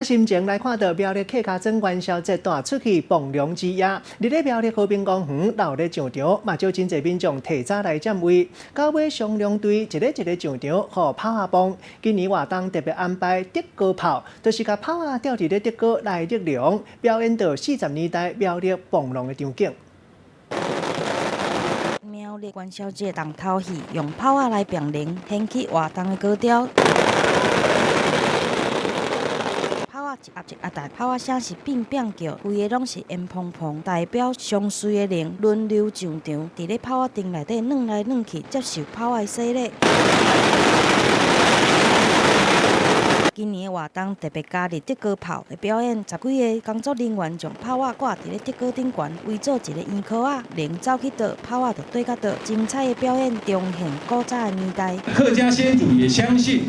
心情來看到苗栗客家莊元宵節帶出去蹦龍之夜，佇咧苗栗和平公園鬧熱上場，嘛招真濟民眾提早來佔位。到尾雙龍隊一个一个上場，予炮仔磅。今年活動特別安排竹篙炮，就是共炮仔吊佇咧竹篙來礫龍，表演著40年代苗栗蹦龍的場景。苗栗元宵節重頭戲，用炮仔來變龍，掀起活動的高潮。炮仔一壓一壓彈，炮仔聲是變變叫，規个攏是煙蓬蓬，代表相隨的龍輪流上場，佇咧炮仔頂內底轉來轉去，接受炮仔的洗禮。今年的活動特別加入竹篙炮的表演，十幾个工作人員將炮仔掛佇咧竹篙頂懸，圍做一个圓箍仔，龍走去佗，炮仔就對佮佗，精彩的表演重現古早的年代。客家先祖也相信，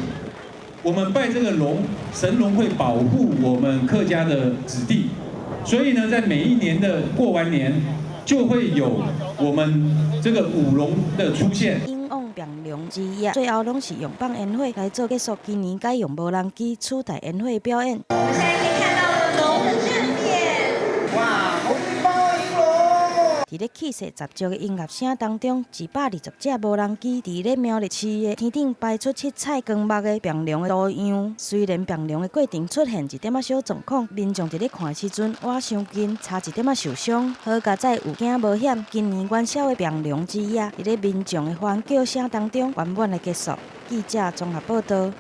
我們拜這個龍，神龍會保護我們客家的子弟，所以呢，在每一年的過完年，就會有我們這個舞龍的出現。勇往變龍之夜，最後攏是用放煙火來做結束。今年改用無人機取代煙火表演。我們現在可以看到龍的正面，哇，紅包迎龍！佇咧氣勢十足的音樂聲當中，120隻無人機佇咧苗栗市的天頂排出七彩光幕的變龍的圖樣。雖然變龍的過程出現一點仔小狀況，民眾佇咧看的時陣，倚傷近，差一點仔受傷。好佳哉有驚無險，今年元宵的變龍之夜，佇咧民眾的歡叫聲當中圓滿來結束。記者綜合報道。